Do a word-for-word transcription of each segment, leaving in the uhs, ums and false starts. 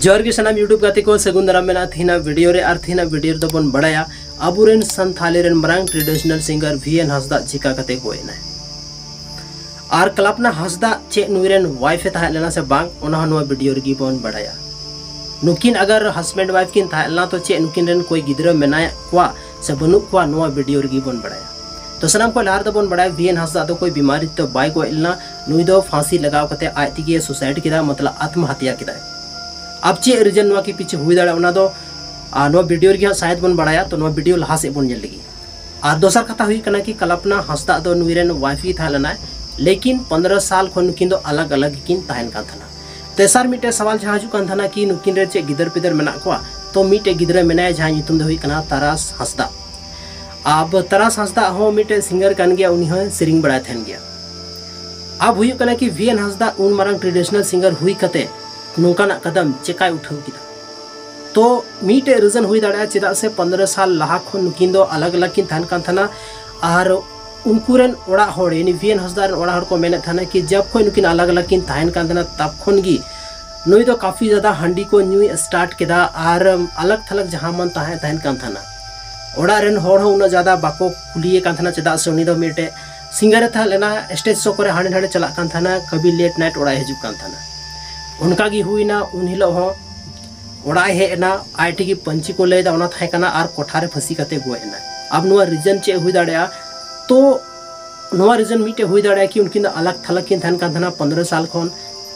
ᱡᱚᱦᱟᱨ ᱜᱮ ᱥᱟᱱᱟᱢ YouTube ᱜᱟᱛᱮ ᱠᱚ, ᱥᱟᱹᱜᱩᱱ ᱫᱟᱨᱟᱢ ᱢᱮᱱᱟᱜᱼᱟ ᱛᱤᱦᱤᱧᱟᱜ ᱵᱷᱤᱰᱤᱭᱳ ᱨᱮ᱾ ᱟᱨ ᱛᱤᱦᱤᱧᱟᱜ ᱵᱷᱤᱰᱤᱭᱳ ᱨᱮᱫᱚ ᱵᱚᱱ ᱵᱟᱲᱟᱭᱟ ᱟᱵᱚᱨᱮᱱ ᱥᱟᱱᱛᱷᱟᱞᱤ ᱨᱮᱱ ᱢᱟᱨᱟᱝ ᱴᱨᱮᱰᱤᱥᱚᱱᱟᱞ ᱥᱤᱝᱜᱟᱨ ᱵᱷᱤ ᱮᱱ ᱦᱟᱸᱥᱫᱟ ᱪᱤᱠᱟ ᱠᱟᱛᱮ ᱜᱚᱡ ᱮᱱᱟᱭ᱾ ᱟᱨ ᱠᱚᱞᱯᱱᱟ ᱦᱟᱸᱥᱫᱟ ᱪᱮᱫ ᱱᱩᱭ ᱨᱮᱱ ᱣᱟᱭᱤᱯᱷ ᱮ ᱛᱟᱦᱮᱸ ᱞᱮᱱᱟ ᱥᱮ ᱵᱟᱝ, ᱚᱱᱟ ᱦᱚᱸ ᱱᱚᱣᱟ ᱵᱷᱤᱰᱤᱭᱳ ᱨᱮᱜᱮ ᱵᱚᱱ ᱵᱟᱲᱟᱭᱟ᱾ ᱱᱩᱠᱤᱱ ᱟᱜᱟᱨ ᱦᱟᱥᱵᱮᱱᱰ ᱣᱟᱭᱤᱯᱷ ᱠᱤᱱ ᱛᱟᱦᱮᱸ ᱞᱮᱱᱟ, ᱛᱚ ᱪᱮᱫ ᱱᱩᱠᱤᱱ ᱨᱮᱱ ᱠᱚᱭ ᱜᱤᱫᱽᱨᱟᱹ ᱢᱮᱱᱟᱭ ᱠᱚᱣᱟ ᱥᱮ ᱵᱟᱹᱱᱩᱜ ᱠᱚᱣᱟ, ᱱᱚᱣᱟ ᱵᱷᱤᱰᱤᱭᱳ ᱨᱮᱜᱮ ᱵᱚᱱ ᱵᱟᱲᱟᱭᱟ᱾ ᱛᱚ ᱥᱟᱱᱟᱢ ᱠᱷᱚᱱ ᱞᱟᱦᱟ ᱨᱮᱫᱚ ᱵᱚᱱ ᱵᱟᱲᱟᱭᱟ, ᱵᱷᱤ ᱮᱱ ᱦᱟᱸᱥᱫᱟ ᱫᱚ ᱠᱚᱭ ᱵᱤᱢᱟᱨᱤ ᱛᱮ ᱵᱟᱭ ᱜᱚᱡ ᱞᱮᱱᱟ, ᱱᱩᱭ ᱫᱚ ᱯᱷᱟᱸᱥᱤ ᱞᱟᱜᱟᱣ ᱠᱟᱛᱮ ᱟᱡ ᱛᱮᱜᱮ ᱥᱩᱥᱟᱭᱤᱰ ᱠᱮᱫᱟ, ᱢᱚᱛᱞᱚᱵ ᱟᱛᱢᱟ ᱦᱟᱛᱭᱟ ᱠᱮᱫᱟᱭ᱾ ᱟᱵ ᱪᱮᱫ ᱨᱤᱡᱚᱱ ᱱᱚᱣᱟ ᱠᱤ ᱯᱤᱪᱷᱮ ᱦᱩᱭ ᱫᱟᱲᱮᱭᱟᱜᱼᱟ, ᱚᱱᱟ ᱫᱚ ᱟᱨ ᱱᱚᱣᱟ ᱵᱷᱤᱰᱤᱭᱳ ᱨᱮᱜᱮ ᱦᱟᱸᱜ ᱥᱟᱭᱮᱫ ᱵᱚᱱ ᱵᱟᱲᱟᱭᱟ᱾ ᱛᱚ ᱱᱚᱣᱟ ᱵᱷᱤᱰᱤᱭᱳ ᱞᱟᱦᱟ ᱥᱮᱫ ᱵᱚᱱ ᱧᱮᱞ ᱞᱮᱜᱮ᱾ ᱟᱨ ᱫᱚᱥᱟᱨ ᱠᱟᱛᱷᱟ ᱦᱩᱭᱩᱜ ᱠᱟᱱᱟ ᱠᱤ ᱠᱚᱞᱯᱱᱟ ᱦᱟᱸᱥᱫᱟ ᱫᱚ ᱱᱩᱭ ᱨᱮᱱ ᱣᱟᱭᱤᱯᱷ ᱜᱮ ᱛᱟᱦᱮᱸ ᱞᱮᱱᱟᱭ, ᱞᱮᱠᱤᱱ ᱯᱚᱱᱫᱽᱨᱚ ᱥᱟᱞ ᱠᱷᱚᱱ ᱱᱩᱠᱤᱱ ᱫᱚ ᱟᱞᱟᱜᱽ ᱟᱞᱟᱜᱽ ᱜᱮᱠᱤᱱ ᱛᱟᱦᱮᱱ ᱠᱟᱱ ᱛᱟᱦᱮᱱᱟ᱾ ᱛᱮᱥᱟᱨ ᱢᱤᱫᱴᱮᱡ ᱥᱟᱣᱟᱞ ᱡᱟᱦᱟᱸ ᱦᱤᱡᱩᱜ ᱠᱟᱱ ᱛᱟᱦᱮᱱᱟ ᱠᱤ ᱱᱩᱠᱤᱱ ᱨᱮ ᱪᱮᱫ ᱜᱤᱫᱟᱹᱨ ᱯᱤᱫᱟᱹᱨ ᱢᱮᱱᱟᱜ ᱠᱚᱣᱟ? ᱛᱚ ᱢᱤᱫᱴᱮᱡ ᱜᱤᱫᱽᱨᱟᱹ ᱢᱮᱱᱟᱭᱟ, ᱡᱟᱦᱟᱸᱭ ᱧᱩᱛᱩᱢ ᱫᱚ ᱦᱩᱭᱩᱜ ᱠᱟᱱᱟ ᱛᱟᱨᱟᱥ ᱦᱟᱸᱥᱫᱟ᱾ ᱟᱵ ᱛᱟᱨᱟᱥ ᱦᱟᱸᱥᱫᱟ ᱦᱚᱸ ᱢᱤᱫᱴᱮᱡ ᱥᱤᱝᱜᱟᱨ ᱠᱟᱱ ᱜᱮᱭᱟ, ᱩᱱᱤ ᱦᱚᱸᱭ ᱥᱮᱨᱮᱧ ᱵᱟᱲᱟᱭ ᱛᱟᱦᱮᱱ ᱜᱮᱭᱟ᱾ ᱟᱵ ᱦᱩᱭᱩᱜ ᱠᱟᱱᱟ ᱠᱤ ᱵᱷᱤ ᱮᱱ ᱦᱟᱸᱥᱫᱟ ᱩᱱ ᱢᱟᱨᱟᱝ ᱴᱨᱮᱰᱤᱥᱚᱱᱟᱞ ᱥᱤᱝᱜᱟᱨ ᱦᱩᱭ ᱠᱟᱛᱮ ᱱᱚᱝᱠᱟᱱᱟᱜ ᱠᱟᱫᱟᱢ ᱪᱮᱠᱟᱭ ᱩᱴᱷᱟᱹᱣ ᱠᱮᱫᱟ? ᱛᱚ ᱢᱤᱫᱴᱮᱡ ᱨᱤᱡᱚᱱ ᱦᱩᱭ ᱫᱟᱲᱮᱭᱟᱜᱼᱟ, ᱪᱮᱫᱟᱜ ᱥᱮ ᱯᱚᱱᱫᱽᱨᱚ ᱥᱟᱞ ᱞᱟᱦᱟ ᱠᱷᱚᱱ ᱱᱩᱠᱤᱱ ᱫᱚ ᱟᱞᱟᱜᱽ ᱟᱞᱟᱜᱽ ᱠᱤᱱ ᱛᱟᱦᱮᱱ ᱠᱟᱱ ᱛᱟᱦᱮᱱᱟ᱾ ᱟᱨ ᱩᱱᱠᱩ ᱨᱮᱱ ᱚᱲᱟᱜ ᱦᱚᱲ, ᱭᱟᱱᱤ ᱵᱷᱤ ᱮᱱ ᱦᱟᱸᱥᱫᱟ ᱨᱮᱱ ᱚᱲᱟᱜ ᱦᱚᱲ ᱠᱚ ᱢᱮᱱᱮᱫ ᱛᱟᱦᱮᱱᱟ ᱠᱤ ᱡᱟᱵ ᱠᱷᱚᱱ ᱱᱩᱠᱤᱱ ᱟᱞᱟᱜᱽ ᱟᱞᱟᱜᱽ ᱠᱤᱱ ᱛᱟᱦᱮᱱ ᱠᱟᱱ ᱛᱟᱦᱮᱱᱟ, ᱛᱟᱵ ᱠᱷᱚᱱ ᱜᱮ ᱱᱩᱭ ᱫᱚ ᱠᱟᱯᱷᱤ ᱡᱟᱫᱟ ᱦᱟᱺᱰᱤ ᱠᱚ ᱧᱩᱭ ᱥᱴᱟᱨᱴ ᱠᱮᱫᱟ ᱟᱨ ᱟᱞᱟᱜᱽ ᱛᱷᱟᱞᱟᱜᱽ ᱡᱟᱦᱟᱸ ᱢᱟᱱ ᱛᱟᱦᱮᱸ ᱛᱟᱦᱮᱱ ᱠᱟᱱ ᱛᱟᱦᱮᱱᱟ᱾ ᱚᱲᱟᱜ ᱨᱮᱱ ᱦᱚᱲ ᱦᱚᱸ ᱩᱱᱟᱹᱜ ᱡᱟᱫᱟ ᱵᱟᱠᱚ ᱠᱩᱞᱤᱭᱮ ᱠᱟᱱ ᱛᱟᱦᱮᱱᱟ, ᱪᱮᱫᱟᱜ ᱥᱮ ᱩᱱᱤ ᱫᱚ ᱢᱤᱫᱴᱮᱡ ᱥᱤᱝᱜᱟᱨ ᱮ ᱛᱟᱦᱮᱸ ᱞᱮᱱᱟ, ᱥᱴᱮᱡ ᱥᱳ ᱠᱚᱨᱮ ᱦᱟᱸᱰᱮ ᱱᱟᱰᱮ ᱪᱟᱞᱟᱜ ᱠᱟᱱ ᱛᱟᱦᱮᱱᱟ, ᱠᱟᱵᱷᱤ ᱞᱮᱴ ᱱᱟᱭᱤᱴ ᱚᱲᱟᱜ ᱮ ᱦᱤᱡᱩᱜ ᱠᱟᱱ ᱛᱟᱦᱮᱱᱟ᱾ ᱚᱱᱠᱟ ᱜᱮ ᱦᱩᱭᱱᱟ, ᱩᱱ ᱦᱤᱞᱳᱜ ᱦᱚᱸ ᱚᱲᱟᱜ ᱮ ᱦᱮᱡ ᱮᱱᱟ, ᱟᱡ ᱴᱷᱮᱡ ᱜᱮ ᱯᱟᱹᱧᱪᱤ ᱠᱚ ᱞᱟᱹᱭᱫᱟ ᱚᱱᱟ ᱛᱟᱦᱮᱸ ᱠᱟᱱᱟ, ᱟᱨ ᱠᱚᱴᱷᱟ ᱨᱮ ᱯᱷᱟᱹᱥᱤ ᱠᱟᱛᱮ ᱜᱚᱡ ᱮᱱᱟ᱾ ᱟᱵ ᱱᱚᱣᱟ ᱨᱤᱡᱚᱱ ᱪᱮᱫ ᱦᱩᱭ ᱫᱟᱲᱮᱭᱟᱜᱼᱟ? ᱛᱚ ᱱᱚᱣᱟ ᱨᱤᱡᱚᱱ ᱢᱤᱫᱴᱮᱡ ᱦᱩᱭ ᱫᱟᱲᱮᱭᱟᱜᱼᱟ ᱠᱤ ᱩᱱᱠᱤᱱ ᱫᱚ ᱟᱞᱟᱜᱽ ᱛᱷᱟᱞᱟᱜᱽ ᱠᱤᱱ ᱛᱟᱦᱮᱱ ᱠᱟᱱ ᱛᱟᱦᱮᱱᱟ ᱯᱚᱱᱫᱽᱨᱚ ᱥᱟᱞ ᱠᱷᱚᱱ,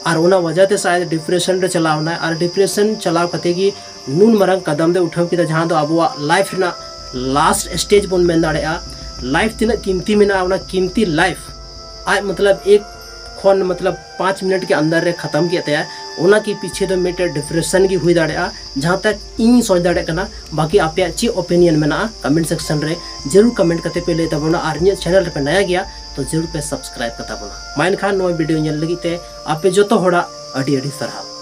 ᱟᱨ ᱚᱱᱟ ᱣᱟᱡᱟ ᱛᱮ ᱥᱟᱭᱮᱫ ᱰᱤᱯᱨᱮᱥᱚᱱ ᱨᱮ ᱪᱟᱞᱟᱣ ᱮᱱᱟᱭ, ᱟᱨ ᱰᱤᱯᱨᱮᱥᱚᱱ ᱪᱟᱞᱟᱣ ᱠᱟᱛᱮ ᱜᱮ ᱱᱩᱱ ᱢᱟᱨᱟᱝ ᱠᱟᱫᱟᱢ ᱫᱚ ᱩᱴᱷᱟᱹᱣ ᱠᱮᱫᱟ, ᱡᱟᱦᱟᱸ ᱫᱚ ᱟᱵᱚᱣᱟᱜ ᱞᱟᱭᱤᱯᱷ ᱨᱮᱱᱟᱜ ᱞᱟᱥᱴ ᱥᱴᱮᱡ ᱵᱚᱱ ᱢᱮᱱ ᱫᱟᱲᱮᱭᱟᱜᱼᱟ᱾ ᱞᱟᱭᱤᱯᱷ ᱛᱤᱱᱟᱹᱜ ᱠᱤᱢᱛᱤ ᱢᱮᱱᱟᱜᱼᱟ, ᱚᱱᱟ ᱠᱤᱢᱛᱤ ᱞᱟᱭᱤᱯᱷ ᱟᱡ ᱢᱚᱛᱞᱚᱵ ᱮᱠ ᱠᱷᱚᱱ ᱢᱚᱛᱞᱚᱵ ᱯᱟᱸᱪ ᱢᱤᱱᱤᱴ ᱠᱮ ᱟᱱᱫᱟᱨ ᱨᱮ ᱠᱷᱟᱛᱟᱢ ᱠᱮᱫ ᱛᱟᱭᱟ᱾ ᱚᱱᱟ ᱠᱤ ᱯᱤᱪᱷᱮ ᱫᱚ ᱢᱤᱫᱴᱮᱡ ᱰᱤᱯᱨᱮᱥᱚᱱ ᱜᱮ ᱦᱩᱭ ᱫᱟᱲᱮᱭᱟᱜᱼᱟ, ᱡᱟᱦᱟᱸ ᱛᱟᱠ ᱤᱧ ᱥᱚᱪ ᱫᱟᱲᱮᱭᱟᱜ ᱠᱟᱱᱟ᱾ ᱵᱟᱠᱤ ᱟᱯᱮᱭᱟᱜ ᱪᱮᱫ ᱚᱯᱤᱱᱤᱭᱚᱱ ᱢᱮᱱᱟᱜᱼᱟ, ᱠᱚᱢᱮᱱᱴ ᱥᱮᱠᱥᱚᱱ ᱨᱮ ᱡᱟᱹᱨᱩᱲ ᱠᱚᱢᱮᱱᱴ ᱠᱟᱛᱮ ᱯᱮ ᱞᱟᱹᱭ ᱛᱟᱵᱚᱱᱟ᱾ ᱟᱨ ᱤᱧᱟᱹᱜ ᱪᱮᱱᱮᱞ ᱨᱮᱯᱮ ᱱᱟᱭᱟ ᱜᱮᱭᱟ, ᱛᱚ ᱡᱟᱹᱨᱩᱲ ᱯᱮ ᱥᱟᱵᱥᱠᱨᱟᱭᱤᱵ ᱠᱟᱛᱟ ᱵᱚᱱᱟ᱾ ᱢᱟ ᱮᱱᱠᱷᱟᱱ ᱱᱚᱣᱟ ᱵᱷᱤᱰᱤᱭᱳ ᱧᱮᱞ ᱞᱟᱹᱜᱤᱫ ᱛᱮ ᱟᱯᱮ ᱡᱚᱛᱚ ᱦᱚᱲᱟᱜ ᱟᱹᱰᱤ ᱟᱹᱰᱤ ᱥᱟᱨᱦᱟᱣ᱾